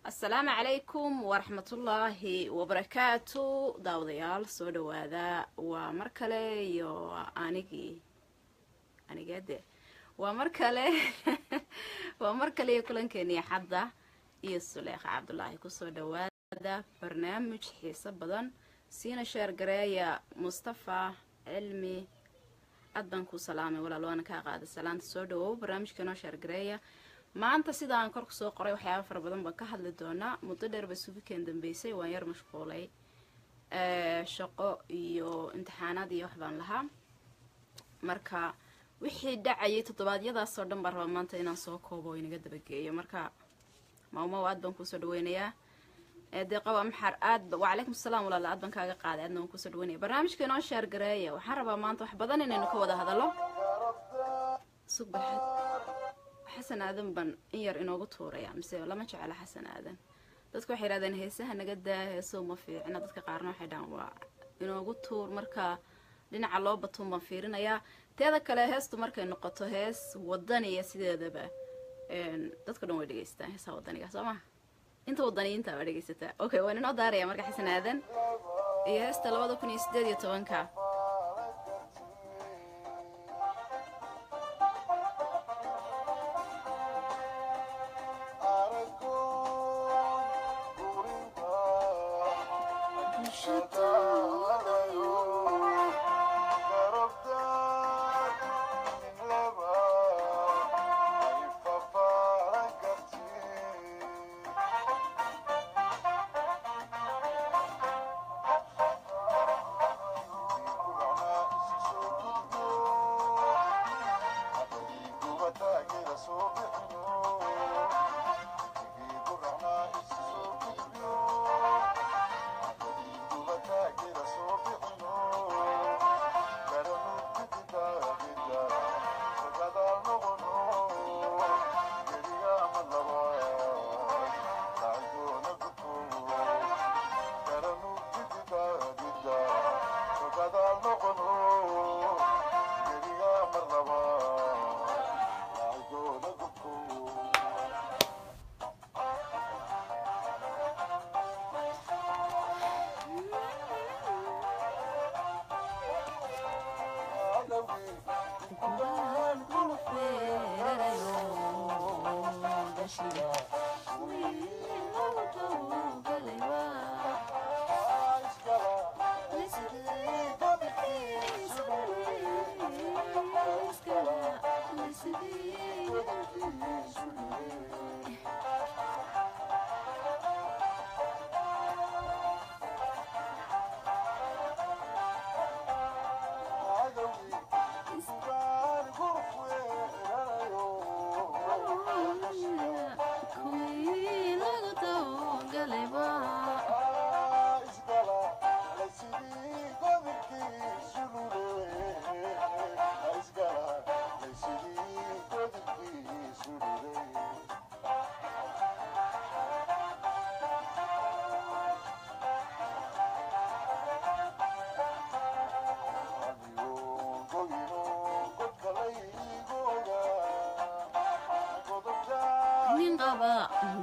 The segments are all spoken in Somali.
Asalaamu calaykum waraxmatullaahi wabarakaatu. Daawadayaal, soo dhawaada. Waa mar kale iyo anigii anigade, waa mar kale, waa mar kale iyo kulankeeniyo xadda iyo Suleekha Cabdulaahi. Kusoo dhawaada barnaamij xiiso badan, siina share gareeya. Mustafa Cilmi, aad baan kuu salaamay walaal, waana kaa qaada salaanta. Soo dhawow, barnaamijka noo share gareeya. Maanta sida aan kor kusoo qoray, waxyaaba fara badan baan ka hadli doonaa. Muddo dheer bay sugikeen dambeysay, waan yar mashquulay, shaqo iyo imtixaanaad iyo wax baan lahaa. Marka wixii dhacayay toddobaadyadaasoo dhan baan rabaa maanta inaan soo koobo oo inaga dabageeyo. Marka mawmaw, aad baan kuusoo dhaweynayaa. Deeqawa Maxar, aad wacalaykum asalaam walaala, aad baan kaaga qaaday, aadna waan kuusoo dhaweynaya. Barnaamijka inoo share gareeya. Waxaan rabaa maanta wax badan inaynu ka wada hadallo. Sugbaxad Xasan Aadan baan in yar inoogu tuuraya, mise lama jecela Xasan Aadan? Dadka waxay yidhahdeen heesaha naga daa, heesow ma fiicna. Dadka qaarna waxay dhahaan waa inoogu tuur. Marka dhinaca loo batuun baan fiirinayaa. Teeda kale, heestu markay noqoto hees wadaniya, sideedaba dadka dhan way dhegeystaan heesaha wadaniga, soo maha? Inta wadaniyiinta waa dhegeysataa. Okay, waan inoo daaraya marka Xasan Aadan iyo heesta 2018-ka.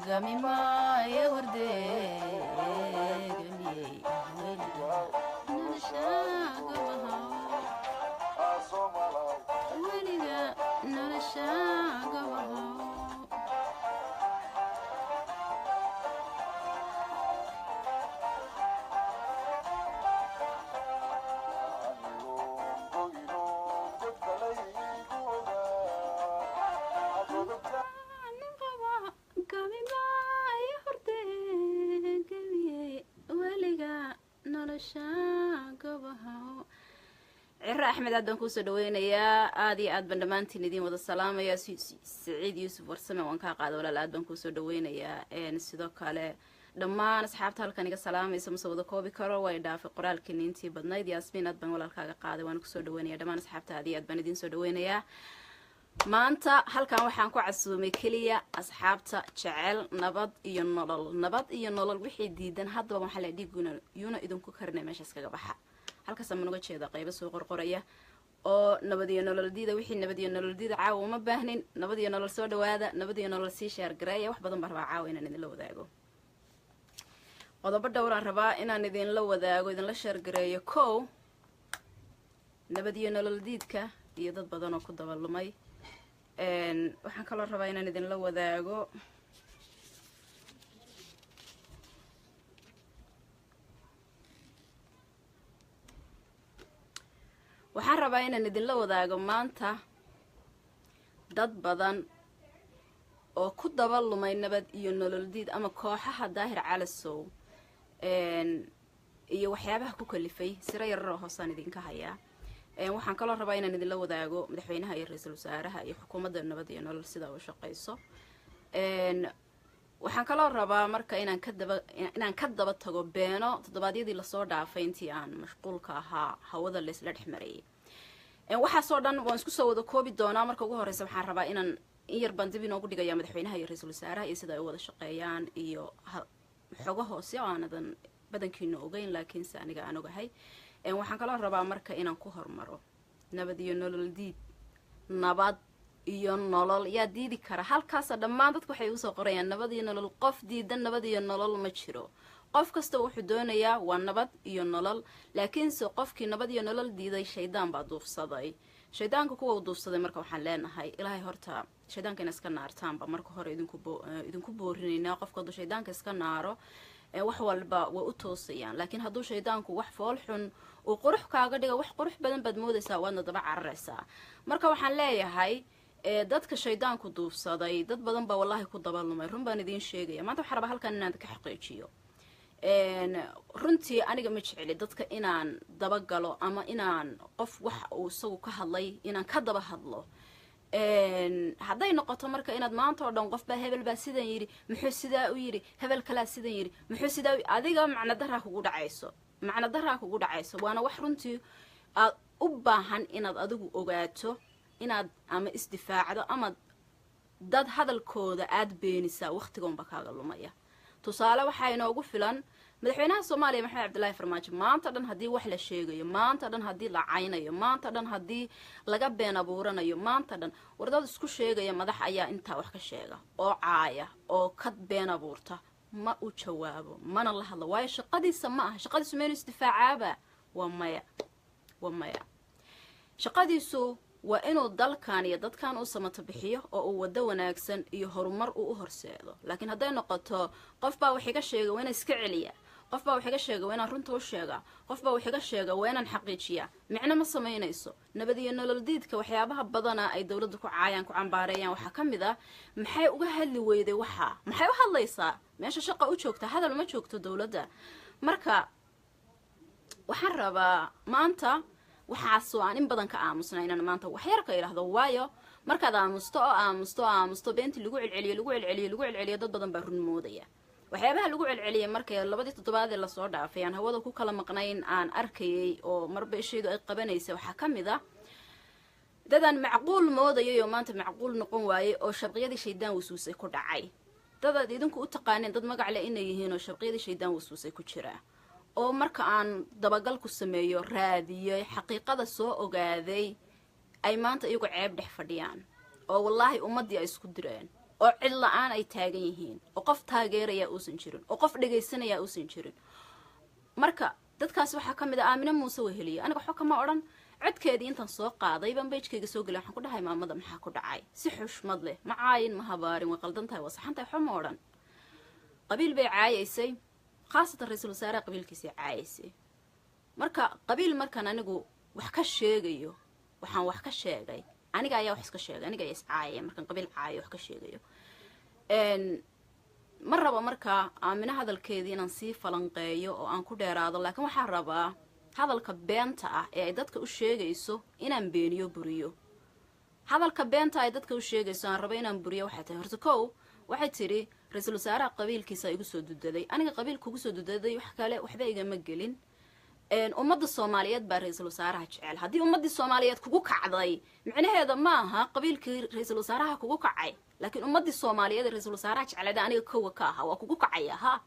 Gamimaayo hordeegamiyey weliga nolosha gabaho. Ciro Axmed, aad baan kuusoo dhaweynayaa. Aada iyo aad baan dhammaantiin idiin wada salaamaya. Saciid Yuusuf Warsame, waan kaa qaada walaal, aad baan kuusoo dhaweynayaa. Sidoo kale dhammaan asxaabta halkan iga salaamaysa mase wada koobi karo, way dhaafay qoraalkiini intii badnayd. Yaasmiin, aad baan walaalkaaga qaaday, waan kusoo dhaweynaya. Dhammaan asxaabta aad iyo aad baan idiin soo dhaweynayaa. Maanta halkan waxaan ku casuumay keliya asxaabta jecel nabad iyo nolol. Nabad iyo nolol wixii diidan haddaba waxaa la dhiiguna yuuna idinku karinay, meeshaas kaga baxa. Halkaas amaan uga jeeda qaybo soo qorqoraya Oo nabad iyo nolol diida, wixii nabad iyo nolol diida caawa uma baahnin. Nabad iyo nolol soo dhawaada, nabad iyo nolol sii share gareeya. Wax badan baan rabaa caawa inaan idinla wadaago, qodobo dhowraan rabaa inaan idinla wadaago, idinla share gareeyo. Kow, nabad iyo nolol diidka iyo dad badan oo ku dabalumay. Waxaan kaloo rabaa inaan idinla wadaago waxaan rabaa inaan idinla wadaago maanta dad badan oo ku daba lumay nabad iyo nolol diid ama kooxaha Daahir Calasow iyo waxyaabaha ku kalifay. Siro yararoo hoosaan idinka hayaa. Waxaan kaloo rabaa inaan idinla wadaago madaxweynaha iyo ra-iisul wasaaraha iyo xukuumadda nabad iyo nolol sida u shaqeyso. Waxaan kaloo rabaa marka inaan ka daba tago beeno toddobaadyadii lasoo dhaafay intii aan mashquulka ahaa hawada laysla dhex marayay. Waxaasoo dhan waan isku soo wada koobi doonaa. Marka ugu horeysa waxaan rabaa inaan in yar baan dib inoogu dhigaya madaxweynaha iyo ra-iisul wasaaraha iyo sida ay u wada shaqeeyaan iyo xogo hoose oo aanadan badankiina ogeyn, laakiinse aniga aan ogahay. Waxaan kaloo rabaa marka inaan ku hormaro nabad iyo nolol diid. Nabad iyo nolol yaa diidi kara? Halkaasa dhammaan dadku waxay usoo qorayaan nabad iyo nolol. Qof diida nabad iyo nolol ma jiro. Qof kasta wuxuu doonayaa waa nabad iyo nolol, laakiinse qofkii nabad iyo nolol diiday shaydaan baa duufsaday. Shaydaanka kuwa u duufsaday marka waxaan leenahay, Ilaahay horta shaydaanka ina iska naartaanba marka hore idinku boorinaynaa. Qofka hadduu shaydaanka iska naaro, wax walba way u toosayaan, laakiin hadduu shaydaanku wax fool xun uu qurux kaaga dhiga, wax qurux badan baad moodaysaa, waadna daba cararaysaa. Marka waxaan leeyahay dadka shaydaanku duufsaday, dad badan baa wallaahi ku dabalumay. Run baan idiin sheegaya maanta. Waxaan rabaa halkan inaan ka xaqiijiyo. Runtii aniga ma jecli dadka inaan dabagalo ama inaan qof wax uu isagu ka hadlay inaan ka daba hadlo. Hadday noqoto marka inaad maanta oo dhan qof baa, hebel baa sidan yidhi, muxuu sidaa u yidhi, hebel kalaa sidan yidhi, muxuu sidaa u, adiga macno daraa kugu dhacayso, macno daraa kugu dhacayso. Waana wax runtii aad u baahan inaad adigu ogaato, inaad ama isdifaacdo ama dad hadalkooda aad beenisaa. Waqtigoonba kaaga lumaya. Tusaale waxaa inoogu filan madaxweynaha Soomaaliya Maxamed Cabdillaahi Farmaajo. Maanta dhan haddii wax la sheegayo, maanta dhan haddii la caynayo, maanta dhan haddii laga been abuuranayo, maanta dhan war dad isku sheegaya madax ayaa intaa wax ka sheega oo caaya oo ka been abuurta, ma u jawaabo mana la hadlo, waayo shaqadiisa ma aha. Shaqadiisu maynu isdifaacaaba? Waa maya, waa maya. Shaqadiisu waa inuu dalkan iyo dadkan u samato bixiyo oo uu waddo wanaagsan iyo horumar uu u horseedo. Laakiin hadday noqoto qof baa wax iga sheegay waa inaan iska celiya, qof baa wax iga sheegay waa inaan runta u sheegaa, qof baa wax iga sheega waa inaan xaqiijiyaa, micno ma samaynayso. Nabad iyo nolol diidka waxyaabaha badana ay dowladda ku caayaan, ku cambaareeyaan, waxaa ka mid ah: maxay uga hadli weyday waxaa? Maxay u hadlaysaa? Meesha shaqa u joogta, hadal uma joogto dowladda. Marka waxaan rabaa maanta waxaasoo aan in badan ka aamusna inaan maanta waxyar ka idhaahdo, waayo markaad aamusto oo aamusto oo aamusto, beentii lagu celceliyo, lagu celceliyo, lagu celceliyo, dad badan baa run moodaya. Waxyaabaha lagu celceliyay markay labadii toddobaad ee lasoo dhaafay aan hawada ku kala maqnayn aan arkayay oo marba ishaydu ay qabanaysa waxaa ka mid ah dadaan macquul moodayay oo maanta macquul noqon waayey oo shabqiyadii shaydaan wasuusay ku dhacay. Dadaad idinku u taqaaneen dad magac leh inay yihiin oo shabqiyadii shaydaan wasuusay ku jiraa, oo marka aan dabagal ku sameeyo, raadiyey, xaqiiqada soo ogaaday, ay maanta iyagu ceeb dhex fadhiyaan oo wallaahi ummaddii ay isku direen oo cid la-aan ay taagan yihiin oo qof taageerayaa uusan jirin oo qof dhagaysanayaa uusan jirin. Marka dadkaasi waxaa ka mid ah Aamine Muuse Weheliye. Aniga waxba kama odhan. Codkeedii intaan soo qaaday baan page-kayga soo gelay. Waxaan ku dhahay: "Maamada maxaa ku dhacay?" Si xushmad leh, ma caayin, ma habaarin, way qaldan tahay, waa saxan tahay, waxba ma odhan. Qabiil bay caayaysay, khaasatan ra-iisul wasaaraha qabiilkiisay caayaysay. Marka qabiil markaan anigu wax ka sheegayo, waxaan wax ka sheegay aniga ayaa wax iska sheegay, aniga ayaa iscaayaya markaan qabiil caayo wax ka sheegayo. Ma rabo markaa Aamino hadalkeedii inaan sii falanqeeyo oo aan ku dheeraado, laakiin waxaan rabaa hadalka beenta ah ee ay dadka u sheegayso inaan beeniyo, buriyo. Hadalka beenta ay dadka u sheegayso aan rabo inaan buriyo waxay tahay: horta kow, waxay tidhi ra-iisul wasaaraha qabiilkiisa igu soo dudaday. Aniga qabiil kugu soo dudaday wax kale waxba igama gelin. Ummadda Soomaaliyeed baa ra-iisul wasaaraha jecel. Haddii ummaddii Soomaaliyeed kugu kacday, micnaheeda ma aha qabiilkii ra-iisul wasaaraha kugu kacay, laakiin ummaddii Soomaaliyeed ee ra-iisul wasaaraha jecleeda aniga kowa ka aha waa kugu kacaya ha,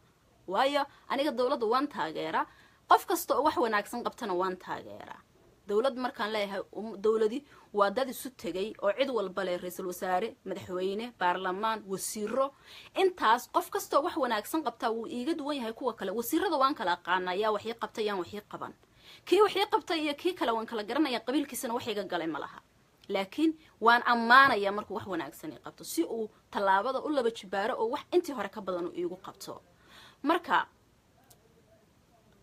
waayo aniga dowladda waan taageera, qof kasta oo wax wanaagsan qabtana waan taageeraa. Dowlad markaan leeyahay, dowladi waa dad isu tegay oo cid walba leh: ra-iisul wasaare, madaxweyne, baarlamaan, wasiiro. Intaas qof kastoo wax wanaagsan qabtaa wuu iiga duwan yahay kuwa kale. Wasiirada waan kala aqaana, yaa waxii qabtay, yaan waxii qaban. Kii waxii qabtay iyo kii kale waan kala garanaya, qabiilkiisana wax iga galay ma laha. Laakiin waan ammaanaya markuu wax wanaagsan i qabto, si uu tallaabada u laba jibaaro oo wax intii hore ka badan uu iigu qabto. Marka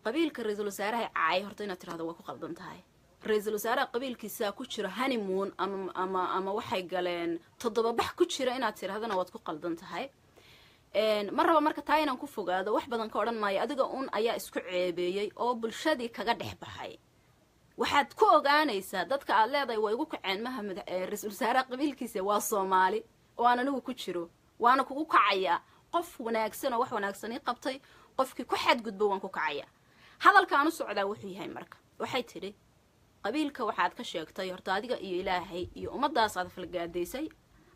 qabiilka ra-iisul wasaaraha caay, horta inaad tirahdo waa ku qaldan tahay. Ra-iisul wasaaraha qabiilkiisaa ku jira honeymoon ama waxay galeen toddobabax ku jira inaad tirahdana waad ku qaldan tahay. Ma raba marka taa inaan ku fogaado, wax badan ka odhan maayo. Adiga un ayaa isku ceebeeyey oo bulshadii kaga dhex baxay. Waxaad ku ogaanaysaa dadka aad leedahay waa igu kaceen maha ra-iisul wasaaraha qabiilkiisa, waa Soomaali oo aan anigu ku jiro, waana kugu kacayaa. Qof wanaagsan oo wax wanaagsan ii qabtay qofkii ku xadgudbo waan ku kacaya. Hadalka aan u socdaa wuxuu yahay, marka waxay tidhi qabiilka waxaad ka sheegtay, horta adiga iyo Ilaahay iyo ummaddaas aad falgaadaysay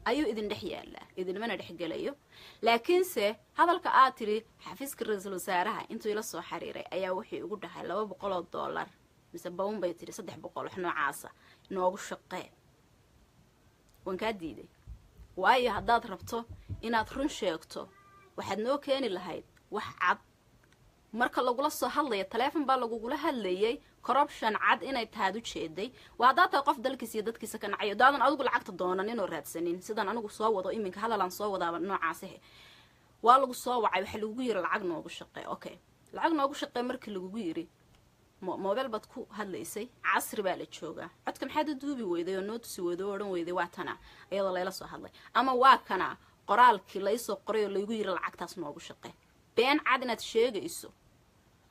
ayuu idin dhex yaallaa, idinmana dhex gelayo. Laakiinse hadalka aad tidhi, xafiiska ra-iisul wasaaraha intuu ila soo xiriiray ayaa wuxuu igu dhahay $200 mise bawn bay tidhi, 300, wax noocaasa noogu shaqee. Waan kaa diiday, waayo haddaad rabto inaad run sheegto waxaad noo keeni lahayd wax cad. Marka lagula soo hadlaya taleefon baa lagugula hadlayay, corruption cad inay tahaad u jeeday. Waa haddaad tahay qof dalkiisa iyo dadkiisa ka nacayo, daadan adigu lacagta doonan inuu raadsanin, sidaan anigu soo wado iminka, hadalaan soo wadaaba noocaasihe. Waa lagu soo wacay, waxaa lagugu yiri lacag noogu shaqee. Okay, lacag noogu shaqee markii lagugu yiri, mobile baad ku hadlaysay, casri baa la joogaa. Codka maxaad u duubi weyday oo noo tusi weyday oo odhan weyday waa tana iyadoo layla soo hadlay, ama waa kana qoraalkii laysoo qoray oo laygu yiri lacagtaas noogu shaqee? Been cad inaad sheegayso.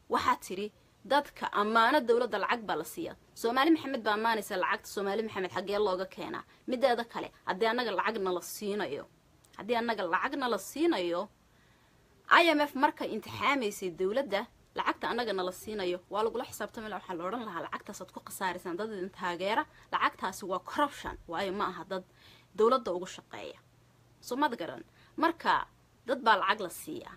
Waxaad tidhi dadka ammaano dowladda lacag baa la siiyaa. Soomaali Maxamed baa ammaanaysa. Lacagta Soomaali Maxamed xaggee looga keenaa? Mideeda kale, haddii annaga lacag nala siinayo, haddii annaga lacag nala siinayo, IMF markay imtixaamaysay dowladda, lacagta annaga nala siinayo waa lagula xisaabtami laha. Waxaa la odhan lahaa lacagtaasaad ku khasaaraysaan dad idin taageera, lacagtaasi waa corruption, waayo ma aha dad dowladda ugu shaqeeya. Soo mad garan? Marka dad baa lacag la siiyaa.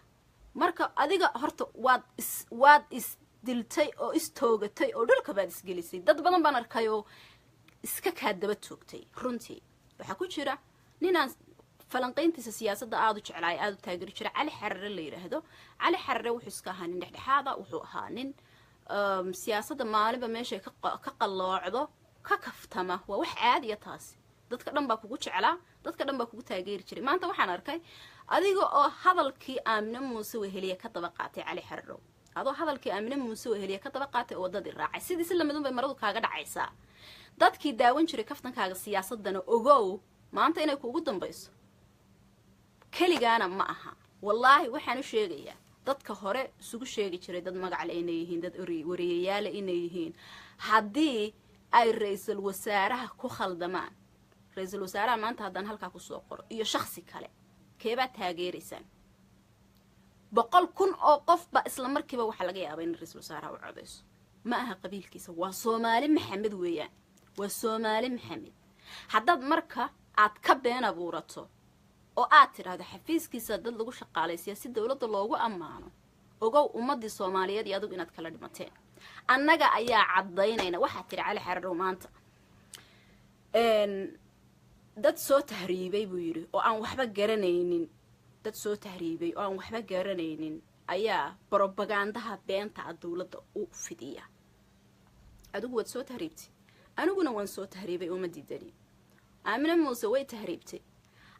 Marka adiga horta waad is diltay oo istoogatay oo dhulka baad isgelisay. Dad badan baan arkay oo iska kaa daba toogtay. Runtii waxaa ku jira ninaan falanqayntiisa siyaasadda aada u jeclaay, aada u taageeri jira, Cali Xarare la yidhaahdo. Cali Xarare wuxuu iska ahaa nin dhexdhexaada, wuxuu ahaa nin siyaasadda maalinba meeshay ka qalloocdo ka kaftama. Waa wax caadiya taasi. Dadka dhan baa kugu jeclaa, dadka dhan baa kugu taageeri jiray. Maanta waxaan arkay adiga oo hadalkii Aamine Muuse Weheliye ka daba qaatay. Cali Xararow, adoo hadalkii Aamine Muuse Weheliye ka daba qaatay oo waddadii raacay, sidii si lamidun bay maradu kaaga dhacaysaa. Dadkii daawan jiray kaftankaaga siyaasadana, ogow maanta inay kuugu dambayso. Keligaana ma aha, wallaahi. Waxaan u sheegayaa dadka hore isugu sheegi jiray dad magacle inay yihiin, dad wariyayaala inay yihiin, haddii ay ra-iisul wasaaraha ku khaldamaan, ra-iisul wasaaraha maanta haddaan halkaa kusoo qoro iyo shaksi kale, keebaad taageeraysaan? 100,000 oo qofba isla markiiba waxaa laga yaabaa in ra-iisul wasaaraha u codayso. Ma aha qabiilkiisa, waa Soomaali Maxamed weeyaan, waa Soomaali Maxamed. Haddaad marka aad ka been abuurato oo aad tidhaahdo xafiiskiisa dad lagu shaqaalaysiya si dowladda loogu ammaano, ogow ummadii Soomaaliyeed iyo adigu inaad kala dhimateen. Annaga ayaa caddaynayna. Waxaad tidhi Cali Xararow maanta dad soo tahriibay buu yidhi oo aan waxba garanaynin, dad soo tahriibay oo aan waxba garanaynin ayaa brobagandaha beenta a dowladda u fidiya. Adigu waad soo tahriibtay, aniguna waan soo tahriibay oo ma diidani. Aamine Muuse way tahriibtay.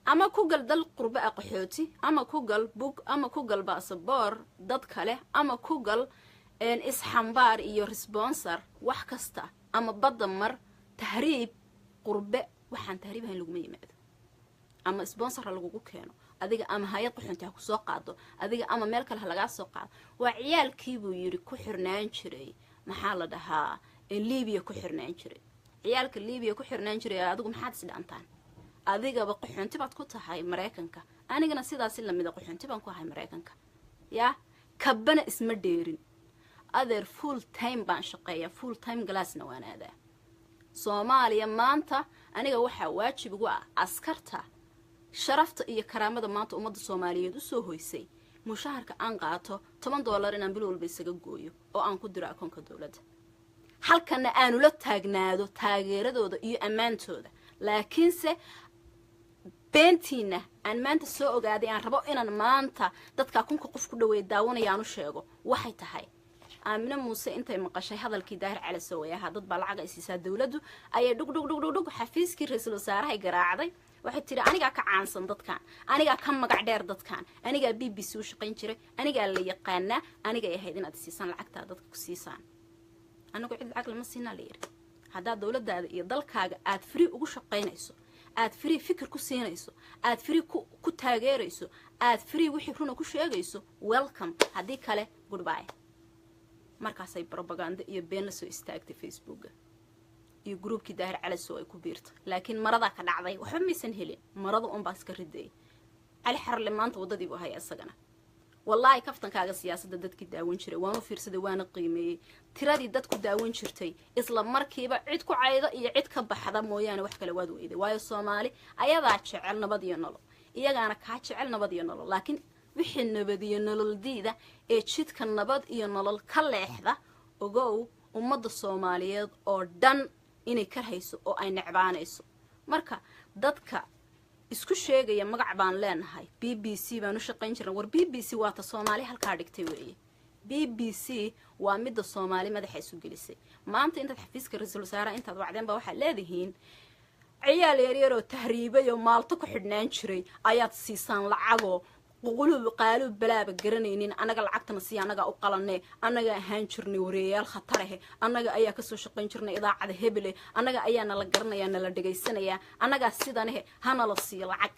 Ama ku gal dal qurbe a qaxooti, ama ku gal bug, ama ku gal baasaboor dad kale, ama ku gal isxambaar iyo sponsor, wax kasta, ama badda mar tahriib qurbe. Waxaan tahriib ahayn laguma yimaado. Ama sponsor ha lagugu keeno adiga, ama hay-ad qaxoonti ha kusoo qaado adiga, ama meel kale ha lagaa soo qaado. Waa ciyaalkii buu yidhi ku xirnaan jiray, maxaa la dhahaa, Libiya ku xirnaan jiray. Ciyaalka Libiya ku xirnaan jiray adigu maxaad isdhaantaan? Adigaba qaxoonti baad ku tahay Maraykanka, anigana sidaasi lamida qaxoonti baan ku ahay Maraykanka. Yaa kabana isma dheerin adeer. Full time baan shaqeeyaa, full time class-na waan aadaa. Soomaaliya maanta aniga waxaa waajib igu ah askarta sharafta iyo karaamada maanta ummadda Soomaaliyeed usoo hoysay, mushaharka aan qaato $10 inaan bil walba isaga gooyo oo aan ku diro akoonka dowladda. Halkana aanu la taagnaado taageeradooda iyo ammaantooda. Laakiinse beentiina aan maanta soo ogaaday, aan rabo inaan maanta dadka 1000-ka qof ku dhaweeya daawanaya aan u sheego, waxay tahay: Aamine Muuse intay maqashay hadalkii Daahir Calasow ee ahaa "dad baa lacag ay siisaa dowladdu", ayay dhug dhug dhug dhug dhug xafiiskii ra-iisul wasaarahay garaacday. Waxay tidhi, "Anigaa ka caansan dadkan, anigaa ka magac dheer dadkan, anigaa BBC u shaqayn jiray, anigaa la yaqaanaa, anigay ahayd inaad siisaan lacagtaa dadka ku siisaan." Anigu cid lacag lama siinaa la yidhi. Haddaad dowladdaada iyo dalkaaga aad free ugu shaqaynayso, aad free fikir ku siinayso, aad free ku taageerayso, aad free wixii runa ku sheegayso, welcome. Haddii kale, goodbye. Markaasay brobaganda iyo been la soo istaagtay Facebooka iyo groupkii Daahir Calasow ay ku biirtay. Laakiin maradaa ka dhacday, waxba maysan helin, marada unbaa iska ridayay. Cali Xarle maanta waddadii buu haya isagana. Wallaahi, kaftankaaga siyaasadda dadkii daawan jiray waan u fiirsaday, waana qiimeeyey. Tiradii dadku daawan jirtay isla markiiba cid ku cayda iyo cid ka baxda mooyaane wax kale waad weyday. Waayo, Soomaali ayadaa jecel nabad iyo nolol, iyagaana kaa jecel nabad iyo nolol. Laakiin wixii nabad iyo nolol diida ee jidka nabad iyo nolol ka leexda, ogow ummadda Soomaaliyeed oo dhan inay karhayso oo ay necbaanayso. Marka dadka isku sheegaya magac baan leenahay, BBC baan u shaqayn jirna, war BBC waata Soomaali halkaa dhigtay weeye. BBC waa midda Soomaali madaxa isu gelisay. Maanta intaad xafiiska ra-iisul wasaaraha intaad wacdeen baa waxaad leedihiin ciyaal yaryaroo tahriibay oo Maalto ku xidhnaan jiray ayaad siisaan lacagoo qulub qaalub balaaba garanaynin. Annaga lacagtana siiya, annagaa u qalanee, annaga ahaan jirnay wareeyayaal khatarahe, annaga ayaa kasoo shaqayn jirnay idaacada hebele, annaga ayaa nala garanayaa, nala dhegaysanayaa, annagaa sidanahe, hanala siiyo lacag.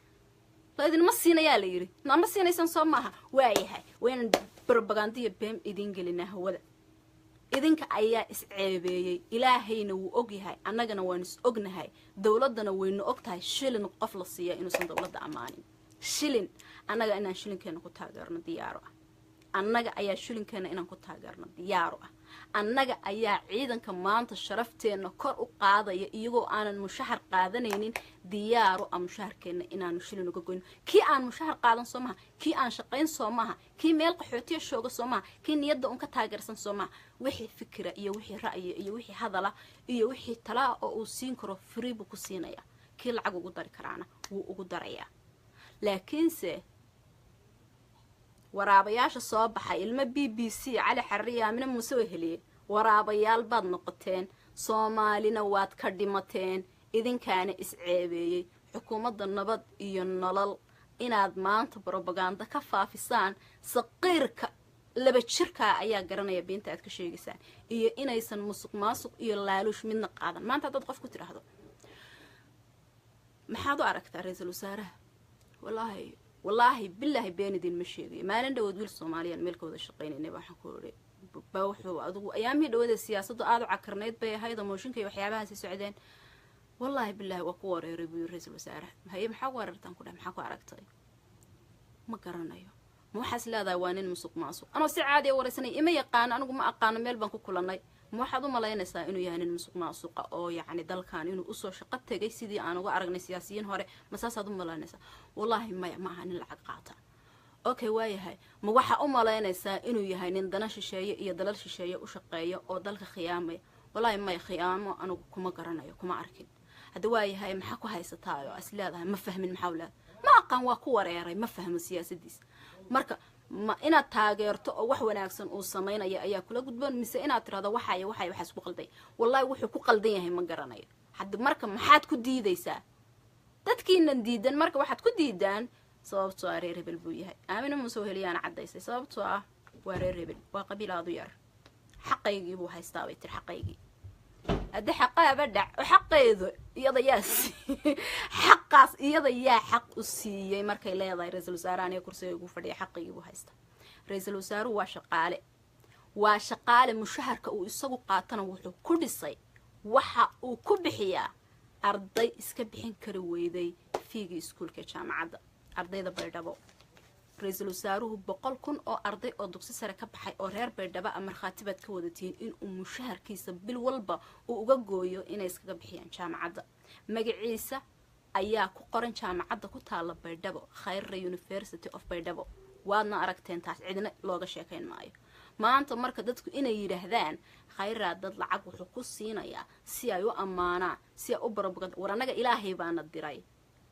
La idinma siinayaa la yidhi, nama siinaysaan soo maaha? Waayahay, waynan brobagandiya been idin gelinaa hawada. Idinka ayaa is-ceebeeyey. Ilaahayna wuu ogyahay, annagana waanu is ognahay, dowladdana waynu og tahay shilin qof la siiya inuusan dowladda ammaanin. Shilin annaga inaan shilinkeena ku taageerno diyaaro ah, annaga ayaa shilinkeena inaan ku taageerno diyaaro ah. Annaga ayaa ciidanka maanta sharafteenna kor u qaadaya iyagoo aanan mushahar qaadanaynin diyaaro ah mushaharkeenna inaanu shilin uga goyno. Kii aan mushahar qaadan soo maha? Kii aan shaqayn soo maaha? Kii meel qaxootiya shooga soo maha? Kii niyadda un ka taageersan soo maha? Wixii fikira iyo wixii ra'yi iyo wixii hadala iyo wixii talaa oo uu siin karo, free buu ku siinaya. Kii lacag ugu dari karaana wuu ugu darayaa. Laakiinse waraabayaasha soo baxay, ilmo BBC, Cali Xarriya, Aamine Muuse Weheliye, waraabayaal baad noqoteen, Soomaalina waad ka dhimateen, idinkaana is-ceebeeyey. Xukuumadda nabad iyo nolol inaad maanta brobaganda ka faafisaan, saqiirka 2 jirkaa ayaa garanaya beenta aad ka sheegaysaan iyo inaysan musuq maasuq iyo laaluush midna qaadan. Maanta haddaad qof ku tidhaahdo, "Maxaad u aragtaa ra-iisul wasaaraha?" Wallaahi, wallaahi, bilaahi, been idin ma sheegayo. Maalin dhawood wiil Soomaaliyan meel ka wada shaqaynaynay waxaan ku idhi ba wuxuu adigu ayaamihii dhawadeed siyaasaddu aada u cakarnayd bay ahayd oo mooshinka iyo waxyaabahaasi socdeen. "Wallaahi bilaahi, waa ku wareeray," buu yiri, "ra-iisul wasaaraha." "Haye, maxaa ku wareertaan?" ku dheh. "Maxaa ku aragtay?" "Ma garanayo. Ma waxaas leedahay waa nin musuq maasuq?" Anoo si caadiya waraysanay, ima yaqaano, anigu ma aqaano, meel baan ku kulanay. "Ma waxaad u malaynaysaa inuu yahay nin musuq maasuqa oo yacni dalkan inuu usoo shaqo tegay sidii aan uga aragnay siyaasiyiin hore, ma saasaad u malaynaysaa?" "Wallaahi maya, ma aha nin lacag qaata." "Okay, waayahay, ma waxaa u malaynaysaa inuu yahay nin dana shisheeye iyo dalal shisheeye u shaqeeya oo dalka khiyaamaya?" "Wallaahi maya, khiyaamo anigu kuma garanayo, kuma arkin." "Hadda waayahay, maxaa ku haysataa oo is leedahay?" "Ma fahmin." "Maxaa u leedahay?" "Ma aqaan, waa ku wareeray, ma fahmo siyaasadiisa." Marka ma inaad taageerto oo wax wanaagsan uu samaynaya ayaa kula gudboon, mise inaad tirahdo waxay waxay waxaas ku qalday? "Wallaahi wuxuu ku qaldan yahay ma garanayo." Hadda marka maxaad ku diidaysaa? Dadkiinan diidan marka waxaad ku diidaan sababtoo ah reer hebel buu yahay. Aamina Muuse Weheliyaana caddaysay sababtoo ah waa reer hebel, waa qabiil aadu yar. "Xaqaygii buu haystaa," bay tiri, "xaqaygii." Haddi xaqaaba dhac xaqeedu iyada yaa xaqaas, iyada yaa xaq u siiyey markay leedahay ra-iisul wasaare aniga kursiga igu fadhiya xaqaygii buu haystaa? Ra-iisul wasaaruhu waa shaqaale, waa shaqaale. Mushaharka uu isagu qaatana wuxuu ku dhisay, waxa uu ku bixiyaa arday iska bixin kari weyday feegii iskuulka ee jaamacadda, ardayda Baydhabo. Ra-iisul wasaaruhu 100,000 oo arday oo dugsi sare ka baxay oo reer Baydhabo a markhaati baad ka wadatiin inuu mushaharkiisa bil walba uu uga gooyo inay iskaga bixiyaan jaamacadda. Magaciisa ayaa ku qoran jaamacadda ku taalla Baydhabo, Khayra University of Baydhabo. Waadna aragteen taas, cidna looga sheekayn maayo. Maanta marka dadku inay yidhaahdaan Khayraa dad lacag wuxuu ku siinayaa si ay u ammaanaan, si ay u barabagad. War annaga Ilaahay baana diray,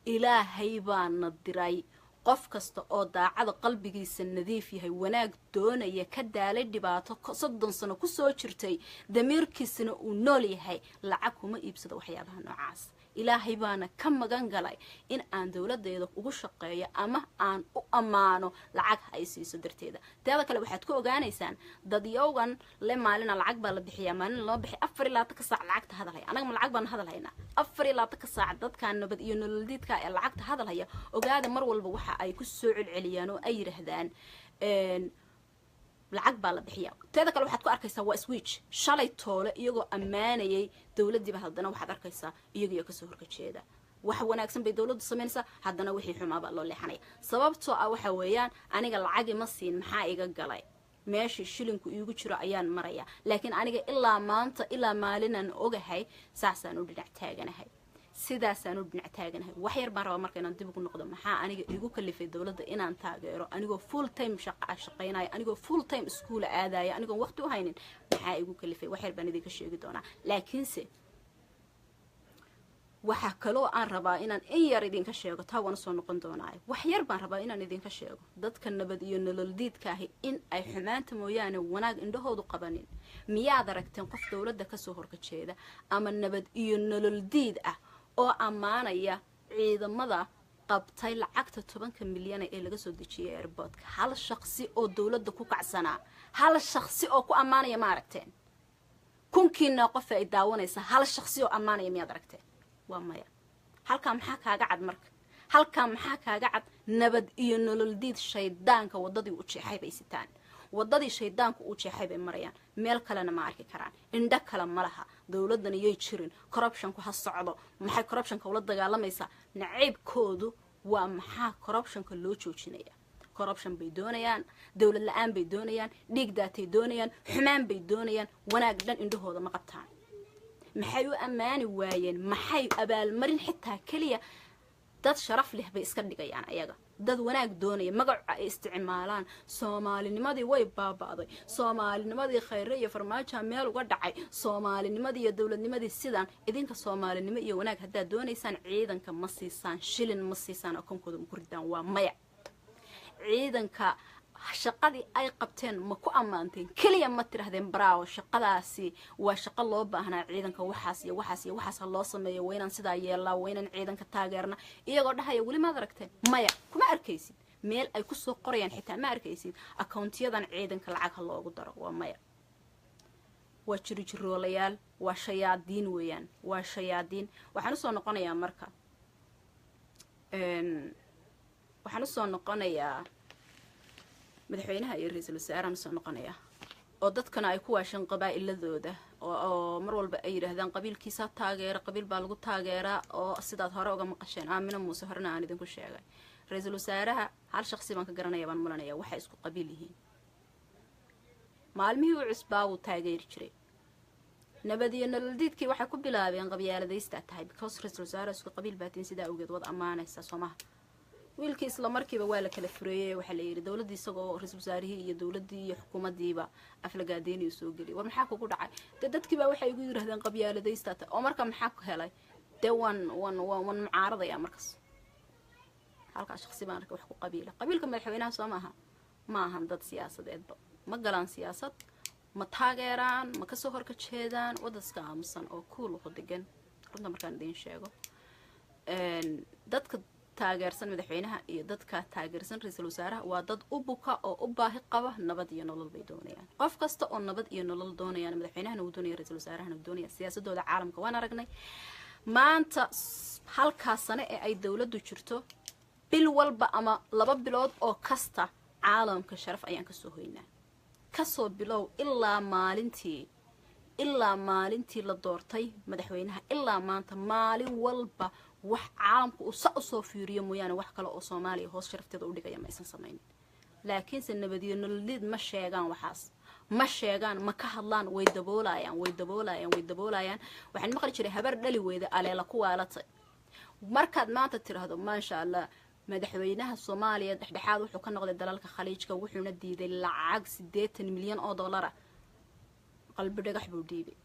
Ilaahay baana diray. Qof kasta oo daacada, qalbigiisa nadiif yahay, wanaag doonaya, ka daalay dhibaato 30 sano kusoo jirtay, damiirkiisana uu nool yahay, lacag kuma iibsado waxyaabaha noocaas. Ilaahay baana ka magan galay in aan dowladeyda ugu shaqeeyo ama aan u ammaano lacag ay siiso darteeda. Teeda kale, waxaad ku ogaanaysaan dadyowgan le maalina lacag baa la bixiyaa, maalina loo bixiy, 24-ka saac lacagta hadalhaya. Anaga ma lacag baan hadal haynaa? 24-ka saac dadkan nabad iyo nololdiidka ee lacagta hadalhaya, ogaada, mar walba waxa ay ku soo celceliyaan oo ay yidhaahdaan lacag baa la bixiya. Teeda kale, waxaad ku arkaysaa waa switch. Shalay toole iyagoo ammaanayay dowladdiiba, haddana waxaad arkaysaa iyagiyo kasoo horkajeeda. Wax wanaagsan bay dowladdu samaynaysaa, haddana wixii xumaabaa loo leexanaya. Sababtoo ah waxa weeyaan, aniga lacagi ma siin, maxaa iga galay? Meeshii shilinku iigu jiro ayaan maraya. Laakiin aniga ilaa maanta, ilaa maalinaan ogahay, saasaan u dhinac taaganahay, sidaasaan u dhinac taaganahay. Wax yar baan rabaa marka inaan dib ugu noqdo. Maxaa aniga igu kalifay dowladda inaan taageero, anigoo full time shaqa shaqaynaya, anigoo full time iskuula aadaya, anigoon waqti u haynin? Maxaa igu kalifay? Wax yar baan idinka sheegi doonaa. Laakiinse waxaa kaloo aan rabaa inaan in yar idinka sheego, taa waan usoo noqon doonaayo. Wax yar baan rabaa inaan idinka sheego dadka nabad iyo nololdiidka ahi in ay xumaanta mooyaane wanaag indhahoodu qabanin. Miyaad aragteen qof dowladda kasoo horkajeeda ama nabad iyo nololdiid ah oo ammaanaya ciidamada qabtay lacagta 10-ka milyana ee laga soo dejiyay airportka? Hal shaqsi oo dowladda ku kacsanaa, hal shaqsi oo ku ammaanaya ma aragteen? Kunkiina qof ay daawanaysa, hal shaqsi oo ammaanaya miyaad aragteen? Waa maya. Halkaa maxaa kaaga cad marka? Halkaa maxaa kaaga cad? Nabad iyo nololdiid shaydaanka waddadii u jeexay bay sitaan, waddadii shaydaanku uu jeexay bay marayaan. Meel kalena ma arki karaan, indho kale ma laha. Dowladdan iyay jirin, corruptionku ha socdo. Maxay corruptionka ula dagaalamaysaa? Naciibkoodu waa maxaa corruptionka loo joojinaya. Corruption bay doonayaan, dowlad la-aan bay doonayaan, dhiig daatay doonayaan, xumaan bay doonayaan. Wanaag dhan indhahooda ma qabtaan. Maxay u ammaani waayeen? Maxay abaalmarin xitaa keliya? Dad sharaf leh bay iska dhigayaan ayaga, dad wanaag doonaya. Magaca ay isticmaalaan, Soomaalinimadii way baaba'day, Soomaalinimadii Khayre iyo Farmaajoa meel uga dhacay, Soomaalinimadii iyo dowladnimadii sidaan. Idinka Soomaalinimo iyo wanaag haddaad doonaysaan, ciidanka ma siisaan shilin? Ma siisaan? Akoonkooda ma ku ridaan? Waa maya. Ciidanka shaqadii ay qabteen ma ku ammaanteen? Keliya ma tirahdeen bravo, shaqadaasi waa shaqo loo baahnaa, ciidanka waxaas iyo waxaas iyo waxaas ha loo sameeyo, waa inaan sidaa yeelnaa, waa inaan ciidanka taageerna, iyagoo dhahaya weli maad aragteen? Maya, kuma arkaysid. Meel ay kusoo qorayaan xitaa ma arkaysid accountiyadan ciidanka lacag ha loogu daro. Waa maya. Waa jirijiroolayaal, waa shayaadiin weeyaan, waa shayaadiin. Waxaan usoo noqonayaa marka, waxaan usoo noqonayaa madaxweynaha iyo ra-iisul wasaarahan usoo noqonayaa, oo dadkana ay ku waasheen qabaa'iladooda, oo mar walba ay yidhaahdaan qabiilkiisaa taageera, qabiil baa lagu taageeraa, oo sidaad hore uga maqasheen Aamino Muuse, horena aan idinku sheegay. Ra-iisul wasaaraha hal shaqsi baan ka garanaya baan mulanaya waxay isku qabiil yihiin. Maalmihii u cusbaa wuu taageeri jiray. Nabad iyo nololdiidkii waxay ku bilaabeen qabyaaladaysta tahay, because ra-iisul wasaaraha isku qabiil baatiin, sidaa awgeed wad ammaanaysa soomaha. Wiilkii isla markiiba waa la kala fureeyey. Waxaa la yidhi dowladdii, isagoo ra-iisul wasaarihii iyo dowladdii iyo xukuumaddiiba aflagaadeyniyo soo geliyay. War maxaa kugu dhacay? Dee dadkiibaa waxay igu yidhahdeen qabyaaladaysta tahay. Oo marka maxaa ku helay? Dee waan mucaaradaya markas. Halkaa shaqsi baan arkay wax ku qabiila. Qabiilka madaxweynaha soo maaha, ma ahan dad siyaasadeedba, ma galaan siyaasad, ma taageeraan, ma kasoo horka jeedaan. Wadaska aamusan oo kuuluqo degan. Runta markaan idiin sheego, dadka taageersan madaxweynaha iyo dadka taageersan ra-iisul wasaaraha waa dad u buka oo u baahi qaba. Nabad iyo nolol bay doonayaan. Qof kasta oo nabad iyo nolol doonayaan, madaxweynahana uu doonaya, ra-iisul wasaarahana uu doonaya. Siyaasadooda caalamka waan aragnay. Maanta halkaa sane ee ay dowladdu jirto, bil walba ama 2 bilood oo kasta caalamka sharaf ayaan kasoo hoynaa. Kasoo bilow ilaa maalintii la doortay madaxweynaha ilaa maanta, maalin walba wax caalamka uu sa usoo fiiriyo mooyaane, wax kale oo Soomaaliya hoos sharafteeda u dhigaya ma aysan samaynin. Laakiinse nabadiyo nololiid ma sheegaan, waxaas ma sheegaan, ma ka hadlaan. Way daboolayaan, way daboolayaan, way daboolayaan. Waxaan maqli jiray habar dhali weyda aleela ku waalatay. Markaad maanta tiraahdo maasha Allah. Madaxweynaha Soomaaliya dhexdhexaad wuxuu ka noqday dalalka Khaliijka, wuxuuna diiday lacag 80 milyan oo dollara. Qalbi Dhagax buu dhiibay.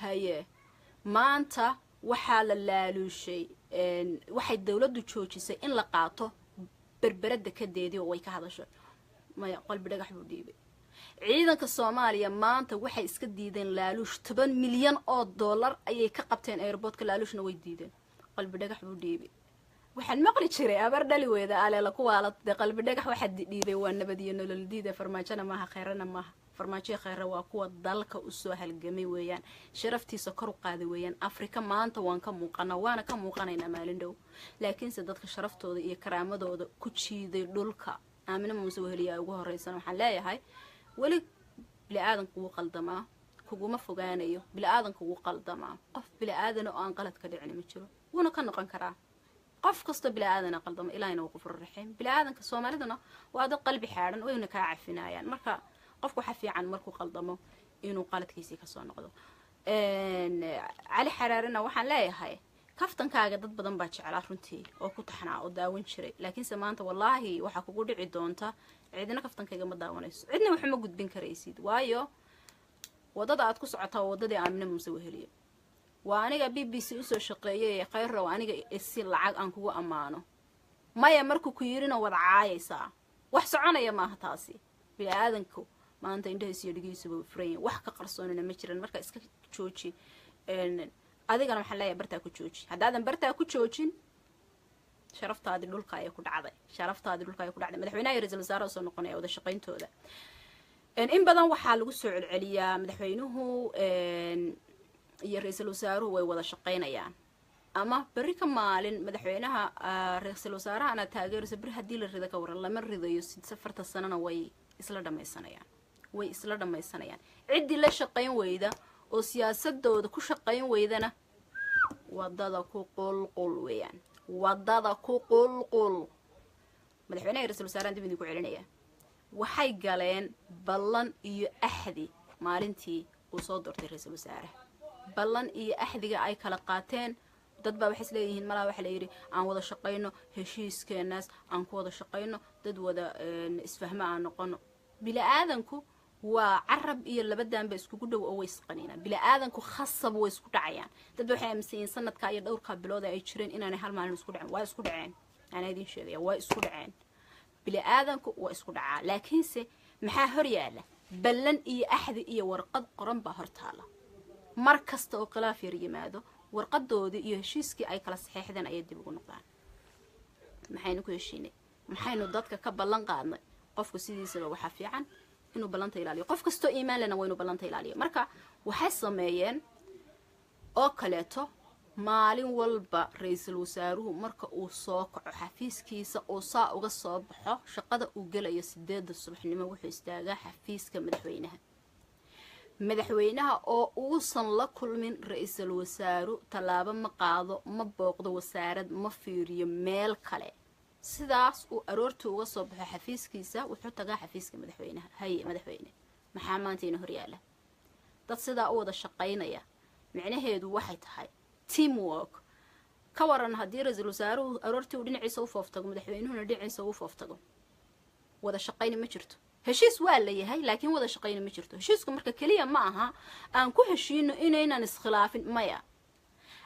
Haye, maanta waxaa la laaluushay, waxay dowladdu joojisay in la qaato Berberada kadeedii oo way ka hadashay. Maya, Qalbi Dhagax buu dhiibay. Ciidanka Soomaaliya maanta waxay iska diideen laaluush. 10 milyan oo dollar ayay ka qabteen airportka, laaluushna way diideen. Qalbi Dhagax buu dhiibay. Waxaan maqli jiray abar dhali weyda aleela kuwaala dee. Qalbi Dhagax waxaa dhiibay waa Nabad iyo Nolol diida. Farmaajona maaha, Kheyrana maaha. Farmaajoya Kheyre waa kuwa dalka usoo halgamay weeyaan, sharaftiisa kor u qaaday weeyaan. Afrika maanta waan ka muuqanaa, waana ka muuqanaynaa maalin dhow. Laakiinse dadka sharaftooda iyo karaamadooda ku jiiday dhulka, Aamine Muuse Weheliya ugu horeysana, waxaan leeyahay weli bili-aadanku wuu qaldamaa, kuguma fogaanayo. Bili-aadanku wuu qaldamaa. Qof bili-aadana oo aan qalad ka dhicin ma jiro, wuuna ka noqon karaa. Qof kastoo bili-aadana qaldamo, Ilaahina waa Qafuur Raxiim. Bili-aadanka Soomaaliduna waa dad qalbi xaadhan, wayna kaa cafinayaan. Marka qofku waxa fiican markuu qaldamo inuu qaladkiisii kasoo noqdo. Cali Xaraarina waxaan leeyahay, kaftankaaga dad badan baa jeclaa runtii oo ku taxnaa oo daawan jiray, laakiinse maanta wallaahi waxaa kugu dhici doonta cidina kaftankayga ma daawanayso, cidna waxuma gudbin karaysid, waayo wadada aad ku socotaa waa wadadii Aamine Muuse Weheliyo. Waa aniga BBC usoo shaqeeyay. Khayrow, aniga isi lacag aan kugu ammaano. Maya, markuu ku yirina wad caayaysaa. Wax soconaya maaha taasi. Bini-aadanku maanta indhahiis iyo dhigihiisuba furan yahin, wax ka qarsoonina ma jiran. Marka iska jooji. Adigana waxaan leeyahay bartaa ku jooji. Haddaadan bartaa ku joojin, sharaftaadii dhulka ayay ku dhacday, sharaftaadii dhulka ayay ku dhacday. Madaxweynaha iyo ra-iisul wasaaraha soo noqonaya wada shaqayntooda in badan waxaa lagu soo celceliyaa madaxweynuhu iyo ra-iisul wasaaruhu way wada shaqaynayaan, ama berri ka maalin madaxweynaha ra-iisul wasaaraha anaad taageerayso berri haddii la rido ka waran? Lama ridayo. 4-ta sanana way isla dhamaysanayaan, way isla dhamaysanayaan. Ciddii la shaqayn weyda oo siyaasadooda ku shaqayn weydana wadada ku qulqul weeyaan, wadada ku qulqul. Madaxweynaha iyo ra-isul wasaarahan dib idinku celinaya. Waxay galeen ballan iyo axdi maalintii uu soo doortay ra-iisul wasaaraha. Ballan iyo axdiga ay kala qaateen, dad baa waxay isleeyihiin malaa waxaa la yidhi aan wada shaqayno, heshiiskeenaas aan ku wada shaqayno, dad wada isfahmo aan noqono. Bili-aadanku waa carab iyo labadanba iskugu dhow oo way isqaniinaan. Bili-aadanku khasab way isku dhacayaan. Dad ba waxay aaminsan yihiin sanadkaa iyo dhowrkaa bilood ay jireen inaanay hal maalin isku dhacin. Waa isku dhaceen, anaa idin sheegaya, waa isku dhaceen. Bili-aadanku waa isku dhacaa, laakiinse maxaa hor yaala? Ballan iyo axdi iyo warqad qoran baa hortaala. Mar kasta oo khilaaf yar yimaado, warqadoodii iyo heshiiskii ay kala saxeexdeen ayay dib ugu noqdaan. Maxaynu ku heshiinay? Maxaynu dadka ka ballan qaadnay? Qofku sidiisaba waxaa fiican inuu ballanta ilaaliyo. Qof kastoo iimaan lena waa inuu ballanta ilaaliyo. Marka waxay sameeyeen oo kaleeto, maalin walba ra-iisul wasaaruhu marka uu soo kaco xafiiskiisa uu saa uga soo baxo, shaqada uu gelayo 8-da subaxnimo, wuxuu istaagaa xafiiska madaxweynaha. Madaxweynaha oo uusan la kulmin ra-iisul wasaaru tallaabo ma qaado, ma booqdo wasaarad, ma fiiriyo meel kale. Sidaas uu aroortii uga soo baxo xafiiskiisa, wuxuu tagaa xafiiska madaxweynaha. Haye madaxweyne, maxaa maanta ina horyaala? Dad sidaa u wada shaqaynaya, micnaheedu waxay tahay teamwork. Ka waran haddii ra-iisul wasaaruhu aroortii uu dhinaciisa u fooftago, madaxweynuhuna dhinaciisa u fooftago? Wada shaqayni ma jirto. Heshiis waa la yahay, laakiin wada shaqayni ma jirto. Heshiisku marka keliya ma aha aan ku heshiino inaynan iskhilaafin. Maya,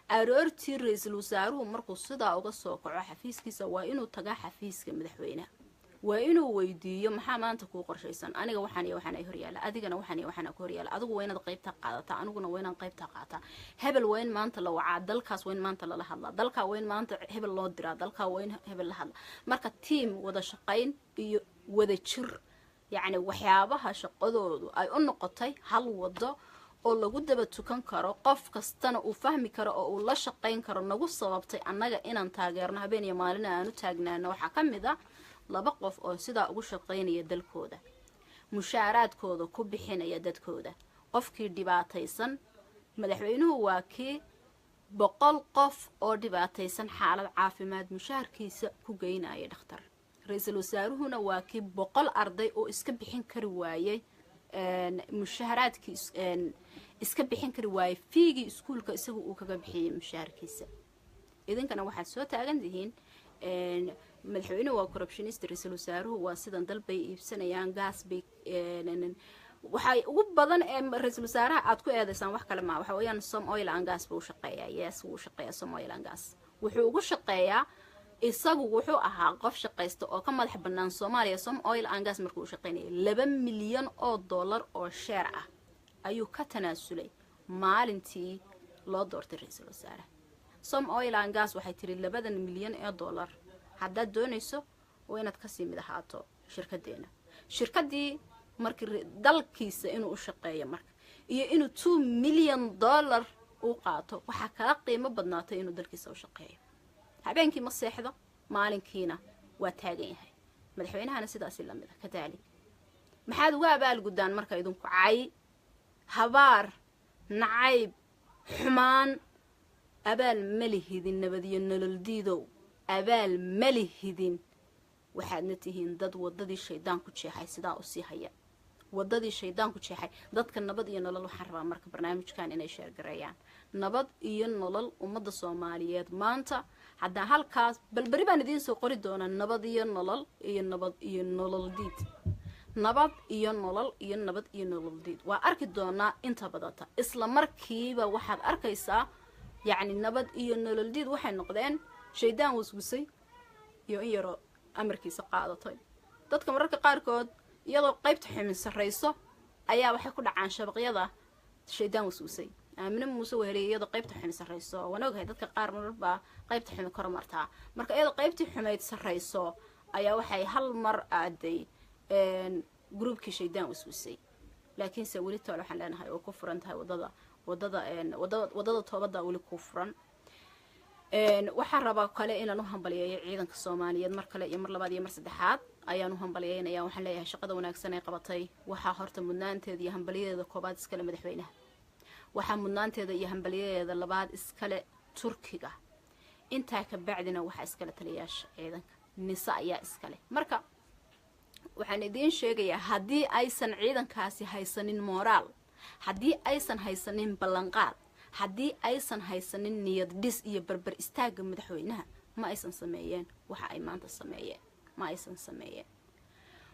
aroortii ra-iisul wasaaruhu markuu sidaa uga soo kaco xafiiskiisa, waa inuu tagaa xafiiska madaxweynaha, waa inuu weydiiyo: maxaa maanta kuu qorshaysan? Aniga waxaan iyo waxaan ay horyaala, adigana waxaan iyo waxaan ku horyaala. Adigu waa inaad qaybtaa qaadataa, aniguna waa inaan qaybtaa qaataa. Hebel waa in maanta la wacaa, dalkaas waa in maanta lala hadlaa, dalkaa waa in maanta hebel loo diraa, dalkaa waa in hebel la hadlaa. Marka team wada shaqayn iyo wada jir, yacni waxyaabaha shaqadoodu ay u noqotay hal wado oo lagu daba tukan karo, qof kastana uu fahmi karo oo uu la shaqayn karo, nagu sababtay annaga inaan taageerno, habeen iyo maalina aan u taagnaano, waxaa ka mid a laba qof oo sidaa ugu shaqaynaya dalkooda, mushaaraadkooda ku bixinaya dadkooda. Qofkii dhibaataysan, madaxweynuhu waa kii 100 qof oo dhibaataysan xaalad caafimaad mushaharkiisa ku geynaya dhakhtar. Ra-iisul wasaaruhuna waa kii 100 arday oo iska bixin kari waayey mushaharaadkii, iska bixin kari waayey fee-gii iskuulka, isaga uu kaga bixiyey mushaharkiisa. Idinkana waxaad soo taagan tihiin Madaxweynuhu waa corruptionist, ra-iisul wasaaruhu waa sidan, dal bay iibsanayaan, gaas bay. Waxay ugu badan ee ra-iisul wasaaraha aad ku eedaysaan wax kale maa, waxa weeyaan Som Oil and Gas buu u shaqeeyaa. Yes, wuu u shaqeeyaa Som Oil and Gas. Wuxuu ugu shaqeeyaa, isagu wuxuu ahaa qof shaqaysta oo ka madax bannaan Soomaaliya. Som Oil and Gas markuu u shaqeynayay, $2 milyan oo share ah ayuu ka tanaasulay maalintii loo doortay ra-iisul wasaare. Som Oil and Gas waxay tiri, 2 milyan haddaad doonayso, waa inaad kasii mid ahaato shirkadeena. Shirkadii markii dalkiisa inuu u shaqeeyo marka iyo inuu $2 million u qaato, waxaa kala qiimo badnaatay inuu dalkiisa u shaqeeyo. Habeenkii ma seexdo, maalinkiina waa taagan yahay. Madaxweynahana sidaasi lamid a kadaalik. Maxaad uga abaalguddaan marka idinku? Cay, habaar, nacayb, xumaan. Abaal ma lihidin, nabadiyo nolol diidow, abaal ma lihidin. Waxaadna tihiin dad waddadii shaydaan ku jeexay sidaa usii haya, waddadii shaydaan ku jeexay. Dadka Nabad iyo Nolol waxaan rabaa marka barnaamijkan inay share gareeyaan. Nabad iyo Nolol, ummadda Soomaaliyeed maanta haddaan halkaas balberi baan idiin soo qori doonaa Nabad iyo Nolol iyo Nabad iyo Nolol diid, Nabad iyo Nolol iyo Nabad iyo Nolol diid. Waa arki doonaa inta badata. Isla markiiba waxaad arkaysaa, yacni, Nabad iyo Nolol diid waxay noqdeen shaydaan waswisay iyo in yaroo amarkiisa qaadatay. Dadka mararka qaarkood, iyadoo qaybta xumin sarrayso, ayaa waxay ku dhacaan shabaqyada shaydaan waswisay. Aamine Muuse Weheliya, iyadoo qaybta xumi sarrayso, waan ogahay dadka qaar mararbaa qaybta xumi kor martaa. Marka iyadoo qaybtii xumayd sarrayso ayaa waxay hal mar aaday groupkii shaydaan waswisay. Laakiinse weli toole waxaan leenahay oo ku furan tahay wadada wadada wadada wadada toobada weli ku furan. Waxaan rabaa kale inaan u hambaliyeeyo ciidanka Soomaaliyeed. Mar kale iyo mar labaad iyo mar saddexaad ayaan u hambalyeynaya. Waxaan leeyahay, shaqada wanaagsan ay qabatay waxaa horta mudnaanteeda iyo hambaliyadeeda koobaad iskale madaxweynaha, waxaa mudnaanteeda iyo hambalyadeeda labaad iskale Turkiga, intaa ka bacdina waxaa iskale taliyayaasha ciidanka Nise ayaa iskale. Marka waxaan idiin sheegayaa, haddii aysan ciidankaasi haysanin moraal, haddii aysan haysanin ballanqaad, haddii aysan haysanin niyad dhis iyo barbar istaagga madaxweynaha, ma aysan sameeyeen waxa ay maanta sameeyeen, ma aysan sameeyeen.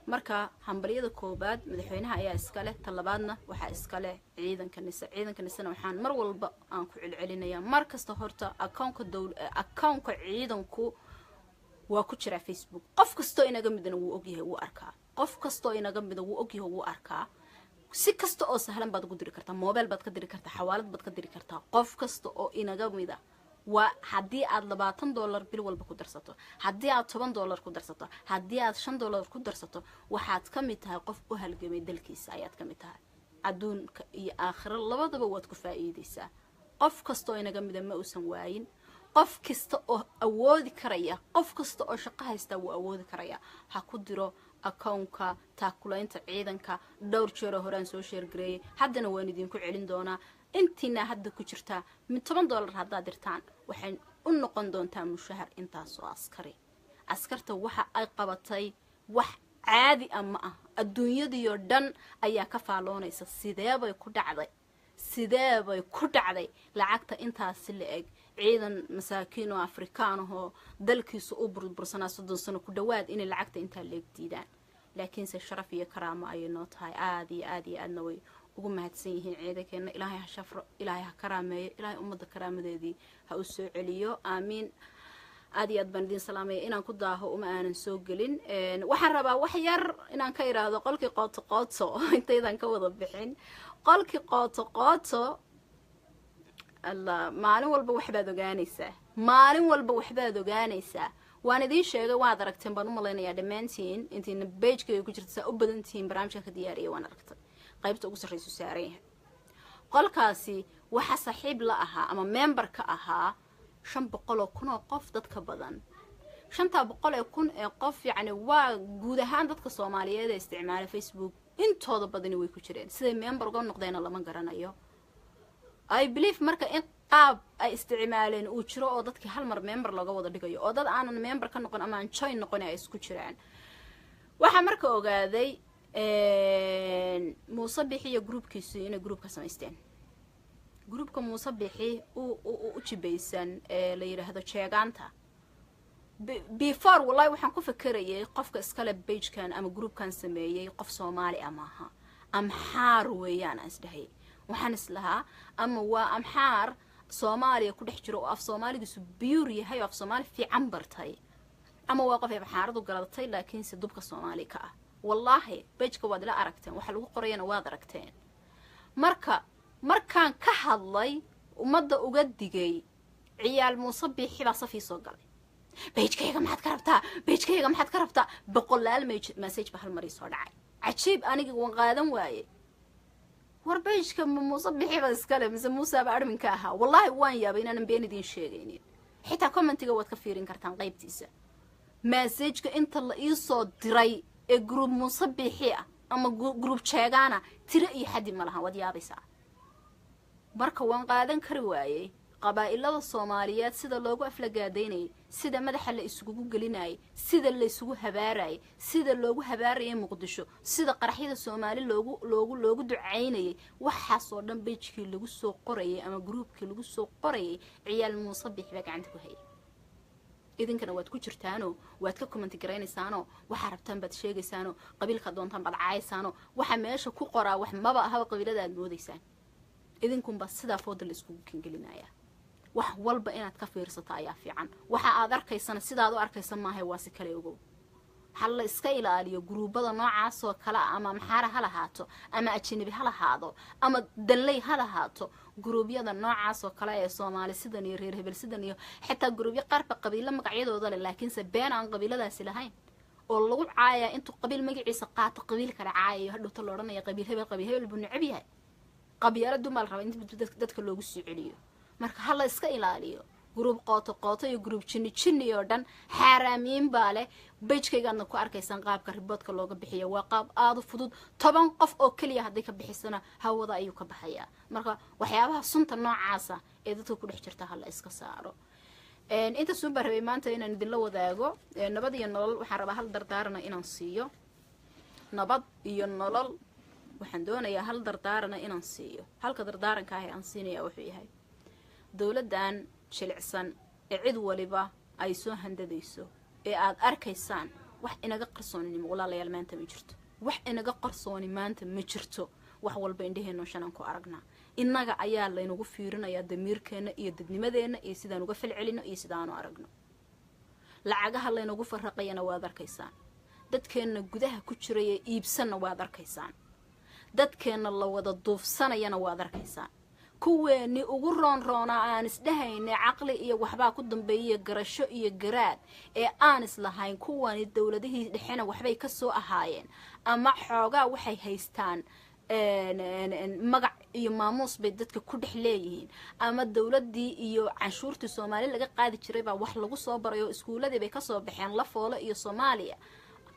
Marka hambalyada koobaad madaxweynaha ayaa iskale, ta labaadna waxaa iskale ciidanka Nise. Ciidanka Nisena waxaan mar walba aan ku celcelinayaa mar kasta, horta accountka dow accountka ciidanku waa ku jiraa Facebook. Qof kastoo inaga midna wuu ogyahay, wuu arkaa. Qof kastoo inaga mida wuu ogyahay, wuu arkaa. Si kasta oo sahlan baad ugu diri kartaa, mobile baad ka diri kartaa, xawaalad baad ka diri kartaa. Qof kasta oo inaga mida waa haddii aad $20 bil walba ku darsato, haddii aad $10 ku darsato, haddii aad $5 ku darsato, waxaad ka mid tahay qof u halgamay dalkiisa ayaad ka mid tahay. Adduunka iyo aakhiro labadaba waad ku faa'iideysaa. Qof kasta oo inaga mida ma uusan waayin. Qof kasta oo awoodi karaya, qof kasta oo shaqo haystaa wuu awoodi karaya, ha ku diro accountka taakulaynta ciidanka. Dhowr jeeroo horaan soo share gareeyay, haddana waan idinku celin doonaa. Intiina hadda ku jirtaa, mid $10 haddaad dirtaan, waxay u noqon doontaa mushahar intaasoo askari. Askarta waxa ay qabatay wax caadi ah ma ah. Adduunyadiioo dhan ayaa ka faaloonaysa, sideebay ku dhacday, sideebay ku dhacday lacagta intaasi la eg, ciidan masaakiin oo Afrikaan ahoo dalkiisu u burbursanaa 30 sano ku dhawaad, inay lacagta intaa leeg diidaan? Laakiinse sharaf iyo karaamo ayay noo tahay. Aada iyo aada iyo aadna way ugu mahadsan yihiin ciidankeena. Ilaahay ha shafro, Ilaahay ha karaameeyo, Ilaahay ummadda karaamadeedii ha u soo celiyo, aamiin. Aad iyo aad baan idiin salaamaya. Inaan ku daaho uma aanan soo gelin. Waxaan rabaa wax yar inaan ka idhaahdo qolkii Qooto Qooto intaydan ka wada bixin. Qolkii Qooto Qooto, Allah, maalin walba waxbaad ogaanaysaa, maalin walba waxbaad ogaanaysaa. Waan idiin sheegay, waad aragteen baan u malaynayaa dhammaantiin. Intiina pagekayga ku jirta saa u badan tihiin, barnaamijkan ka diyaariyay waan aragtay, qaybta ugu sarraysu saaran yahay. Qolkaasi waxa saaxiib la ahaa ama member ka ahaa 500,000 oo qof, dad ka badan. 500,000 ee qof, yacni waa guud ahaan dadka Soomaaliyeed ee isticmaala Facebook intooda badani way ku jireen. Siday member uga noqdeena lama garanayo. I believe marka in qaab ay isticmaaleen uu jiro oo dadkii hal mar member looga wada dhigayo, oo dad aanan member ka noqon ama aan join noqon ay isku jiraan. Waxaa marka ogaaday Muuse Bixi iyo groupkiisu inay group ka samaysteen. Groupka Muuse Bixi u jibaysan ee la yidhaahdo Jeegaanta. Before, wallahi, waxaan ku fakerayay qofka iskale pagekan ama groupkan sameeyey qof Soomaali ah maaha, Amxaar weeyaan aan isdhahayay. Waxaan islahaa ama waa Amxaar Soomaaliya ku dhex jiro oo af Soomaaligiisu pure yahay oo af Soomaali fiican bartay, ama waa qof Amxaaradu galatay laakiinse dubka Soomaali ka ah. Wallaahi, pageka waad ila aragteen, waxa lagu qorayana waad aragteen. Marka markaan ka hadlay, ummadda uga digay, ciyaal Muuse Biixi baa safii soo galay. "Pagekayga maxaad ka rabtaa? Pagekayga maxaad ka rabtaa?" Boqolaal message ba hal marii soo dhacay. Cajiib, aniga waan qaadan waaye. War, pageka ma Muuse Bixi ba iskale mise Muuseaba adminka ahaa? Wallaahi waan yaabay, inaanan been idiin sheegaynin. Xitaa commentiga waad ka fiirin kartaan qaybtiisa. Messageka inta la iisoo diray ee group Muuse Biixi ah ama group jeegaana tiro iyo xaddi ma lahan, waad yaabaysaa. Marka waan qaadan kari waayey qabaa'ilada Soomaaliyeed sida loogu aflagaadaynayay, sida madaxa la isugu gelinayay, sida la isugu habaarayay, sida loogu habaarayay Muqdisho, sida qaraxyada Soomaali loogu ducaynayay. Waxaasoo dhan pagekii lagu soo qorayay ama groupkii lagu soo qorayay ciyaal Muuse Biix baa gacanta ku hayay. Idinkana waad ku jirtaanoo waad ka comment garaynaysaanoo waxaa rabtaan baad sheegaysaanoo qabiilkaa doontaan baad caayaysaanoo waxa meesha ku qoraa wax maba ahaba qabiilada aad moodaysaan. Idinkunbaa sidaa fooda la iskugu kengelinayaa. Wax walba inaad ka fiirsato ayaa fiican. Waxa aad arkaysana sidaad u arkaysa maahay, waa si kale. Ogow, ha la iska ilaaliyo guruubada noocaasoo kale ah, ama Maxaara ha lahaato ama ajanabi ha lahaado ama danley ha lahaato. Guruubyada noocaasoo kale ee Soomaali sidan iyo reer hebel sidan iyo xitaa guruubyo qaarba qabiilo magacyadooda leh, laakiinse been aan qabiiladaasi lahayn oo lagu caayaa, intuu qabiil magaciisa qaato qabiil kale caayayo, hadhowta la odhanaya qabiil hebel, qabiil hebel buu necab yahay. Qabyaalad dumaa la rabaa in dadka loogu soo celiyo. Marka ha la iska ilaaliyo group qooto qooto iyo group jinni jinni oo dhan, xaaraamiyiin baa leh. Pagekaygaadna ku arkaysaan qaabka reportka looga bixiya. Waa qaab aada u fudud. 10 qof oo keliya hadday ka bixisana hawada ayuu ka baxayaa. Marka waxyaabaha sunta noocaasa ee dadka ku dhex jirta ha la iska saaro. Intaasuun baan rabay maanta inaan idinla wadaago. Nabad iyo Nolol waxaan rabaa hal dardaarana inaan siiyo. Nabad iyo Nolol waxaan doonayaa hal dardaarana inaan siiyo. Halka dardaaranka ah ee aan siinaya wuxuu yahay: dowladdan jilicsan ee cid waliba ay soo handadayso ee aada arkaysaan, wax inaga qarsooninimo, walaalayaal, maanta ma jirto. Wax inaga qarsooni maanta ma jirto. Wax walba indhaheenno shanaan ku aragnaa. Innaga ayaa laynagu fiirinayaa damiirkeenna iyo dadnimadeenna iyo sidaan uga falcelino iyo sidaanu aragno. Lacagaha laynagu farraqayana waad arkaysaan. Dadkeenna gudaha ku jiraya iibsanna waad arkaysaan. Dadkeenna la wada duufsanayana waad arkaysaan. Kuweeni ugu roonroonaa aan isdhahaynay caqli iyo waxbaa ku dambeeyaya, garasho iyo garaad ee aan islahayn, kuwani dowladihii dhexena waxbay kasoo ahaayeen ama xoogaa waxay haystaan magac iyo maamuus bay dadka ku dhex leeyihiin, ama dowladii iyo canshuurtii Soomaali laga qaadi jiray baa wax lagu soo baray oo iskuuladii bay kasoo baxeen Lafoole iyo Soomaaliya,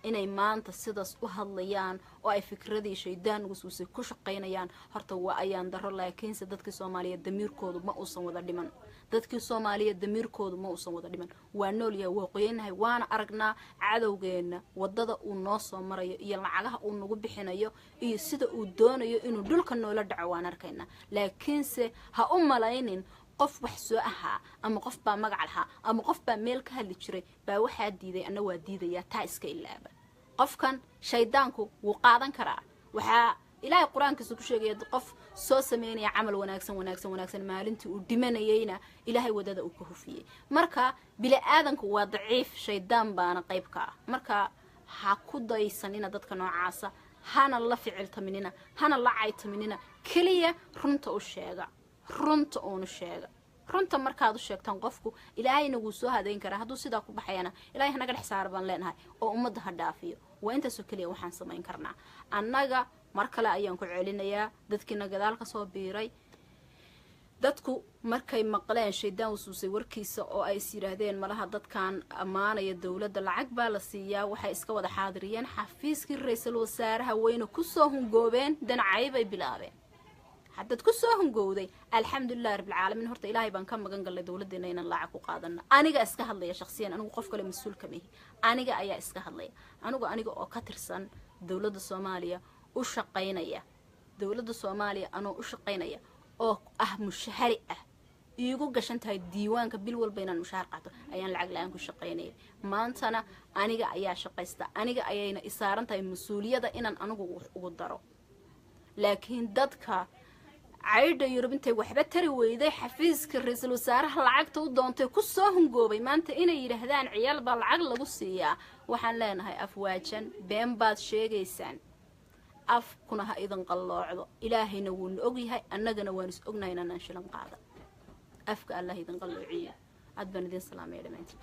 inay maanta sidaas u hadlayaan oo ay fikradii shaydaan wasuusay ku shaqaynayaan, horta waa ayaan daro. Laakiinse dadkii Soomaaliyeed damiirkoodu ma uusan wada dhiman. Dadkii Soomaaliyeed damiirkoodu ma uusan wada dhiman. Waa noolyahay, waa qoyanahay, waana aragnaa cadowgeenna wadada uu noo soo marayo iyo lacagaha uu nagu bixinayo iyo sida uu doonayo inuu dhulka noola dhaco, waan arkaynaa. Laakiinse ha u malaynin qof wax soo ahaa ama qof baa magac lahaa ama qof baa meel ka hadli jiray baa waxaa diiday, anna waa diidayaa. Taa iska ilaaba. Qofkan shaydaanku wuu qaadan karaa. Waxaa Ilaahay Qur-aankiisa ku sheegaya qof soo sameynaya camal wanaagsan, wanaagsan, wanaagsan, maalintii uu dhimanayeyna Ilaahay wadada uu ka hufiyey. Marka bini aadanku waa daciif, shaydaan baana qayb ka ah. Marka ha ku daysanina dadka noocaasa, hana la ficiltaminina, hana la caytaminina. Keliya runta u sheega, runta uunu sheega. Runta markaad u sheegtaan qofku, Ilaahayna wuu soo hadayn karaa. Hadduu sidaa ku baxayana, Ilahay hanaga dhex saara baan leenahay oo ummadda ha dhaafiyo. Waa intaasoo keliya waxaan samayn karnaa annaga. Mar kale ayaan ku celinayaa dadkiina gadaal ka soo biiray. Dadku markay maqleen shaydaan wasuusay warkiisa oo ay is yidhaahdeen malaha dadkan ammaanaya dowladda lacag baa la siiyaa, waxay iska wada xaadiriyeen xafiiskii ra-iisul wasaaraha, wayna kusoo hungoobeen, dancay bay bilaabeen. Haddaad kusoo hungowday, alxamdulilahi rabbilcaalamiin. Horta Ilaahay baan ka magan gallay dowladdeena inaan lacag ku qaadano. Aniga iska hadlaya shaqsiyan, anigu qof kale mas-uul kama ihi. Aniga ayaa iska hadlaya, anigu aniga oo ka tirsan dowladda Soomaaliya, u shaqaynaya dowladda Soomaaliya, anoo u shaqaynaya oo ah mushahari ah. Iigu gashan tahay diiwaanka bil walba inaan mushaar qaato ayaan lacag la-aan ku shaqaynayay. Maantana aniga ayaa shaqaysta, aniga ayayna isaaran tahay mas-uuliyada inaan anigu wax ugu daro. Laakiin dadka caydha Yurub intay waxba tari weyday, xafiiska ra-iisul wasaaraha lacagta u doontay, ku soo hungoobay, maanta inay yidhaahdaan ciyaal baa lacag lagu siiyaa, waxaan leenahay afwaajan, been baad sheegaysaan. Afkuna ha idin qalloocdo. Ilaahayna wuuna ogyahay, annagana waan is ognahay inaanaan shilan qaadan. Afka Allah idin qalloociyo. Aad baan idin salaamaya dhammaantiin.